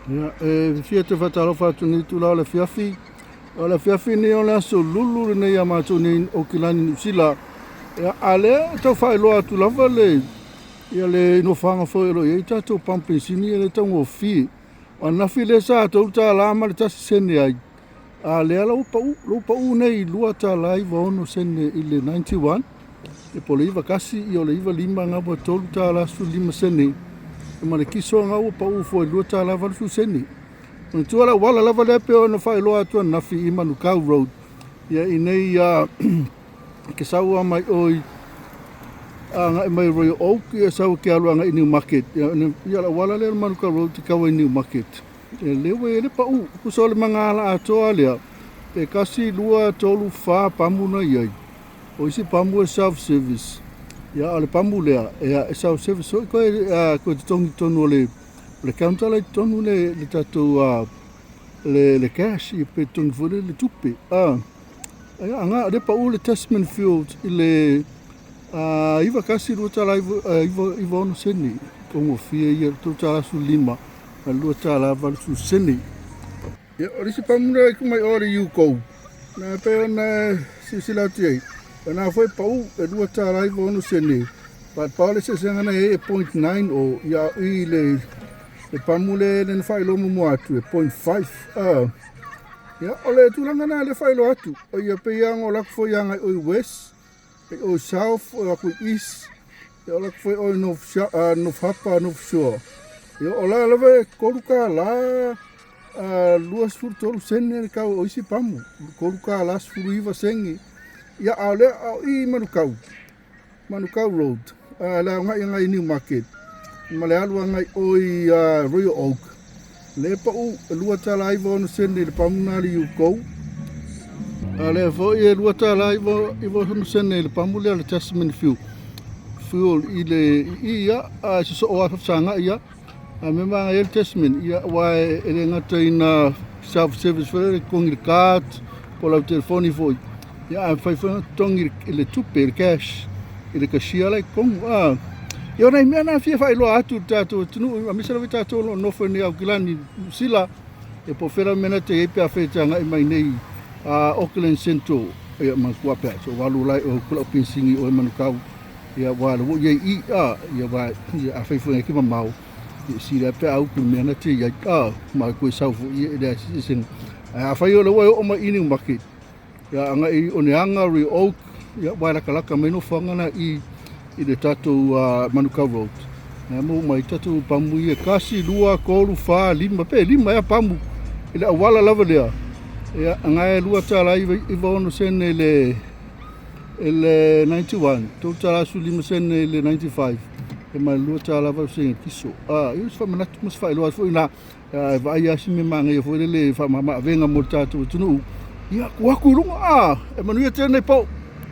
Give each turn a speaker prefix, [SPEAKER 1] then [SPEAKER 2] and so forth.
[SPEAKER 1] Ia, e fia te faatalofa atu nei itula o le afiafi. O le afiafi nei o le aso Lulu lenei ia matou nei Okilani Niu Sila. Ia, a lea e tau faailoa atu lava le ia le nofoaga foi o lo o i ai tatou pamu penisini e le taugofie. O ananafi lea sa $3 ma le 1 sene ai, a lea la ua pau, ua pau nei i $2 96 sene i le 91, e po o le 91, ia o le 95 na ua $3 15 sene. Ma le kiso na ua pau foi i $2 80 sene. Manatua le auala lava lea pei ona faailoa atu ananafi i Manukau Road. Ia i nei ke sau lava mai oi agai mai Royal Oak, ia sau ke alu agai i New Market. Ia, ia le auala lea o le Manukau Road te kau ai New Market. Ia lea ua i ai le pau. Tusa o le magala atoa lea, pe 1, 2, 3, 4 pamu na i ai. O isi pamu e self service. Ia o le pamu lea, ia, e self service foi koe, koe totogi tonu o le counter la i totonu le tatou le cash, ia pe totogi foi le tupe. Ia, anga le pau le Tasman Fuels i le 91 $2.96. Taugofie ia, $3 15 ma $2 80 sene. Ia, o le isi pamu lea i mai o le UCO. Na pe ona silasila atu ai. O na foi pau e $2 96 sene. Pa pa le sesega na e 0.9 o ia i le pamu le le na faailoa muamua atu e 0.5. Ia, o le tulaga na le faailoa atu. O ia pe ia ngo lako foi agai oi west, e oi south, o aku east, ia o lako foi oi north, North Harbour, North Shore. Ia o la lava e $3 23 sene le kau o isi pamu, $3 19 sene. Ia a o lea o i Manukau, Manukau Road, le agai agai New Market, ma le alu agai oi Royal Oak. Le pau e $2 96 sene le pamu na le UCO. A lea foi e $2 96 sene le pamu lea le Tasman Fuel. Fuel i le i ia a se so o a sanga ia. A me manga le Tasman ia wa e le ngata ina self service foi le kongi le card po lau telefoni foi. Ia a fai foi tongi i le tupe le cash i le cashier la i kongu. Ia o nai mea na fia faailoa atu i le tatou atunuu, aemaise lava i tatou o lo o nofo i nei Aukilani, Niu Sila, e po o fea lava mea na te i ai pe afai e te agai mai nei Auckland Central. Ia manatua pea, so alu lai o kula o penisini o e Manukau. Ia wa le wo i ai i ia wa ia afai foi ki mamao. Ia si le pe au ku mea na te i ai ma koe sau foi ia le asi. Afai o le ua e oo mai i New Market. Ia agai i Oneaga, Royal Oak, ia wa lakalaka mai nofoaga na i le tatou Manukau Road. Na mo mai tatou pamu ia 1, 2, 3, 4, 5, pe 5 ea pamu i le auala lava lea. Ia agai $2 96 sene i le 91, $3 15 sene i le 95, e ma le $2 8 sene kiso. Ia se faamanatu ma se faailoa foi na e vaai lava si mea manaia foi lele faamama avega mo le tatou atunuu. Ia, tuu atu i luga, e manuia tele nei po.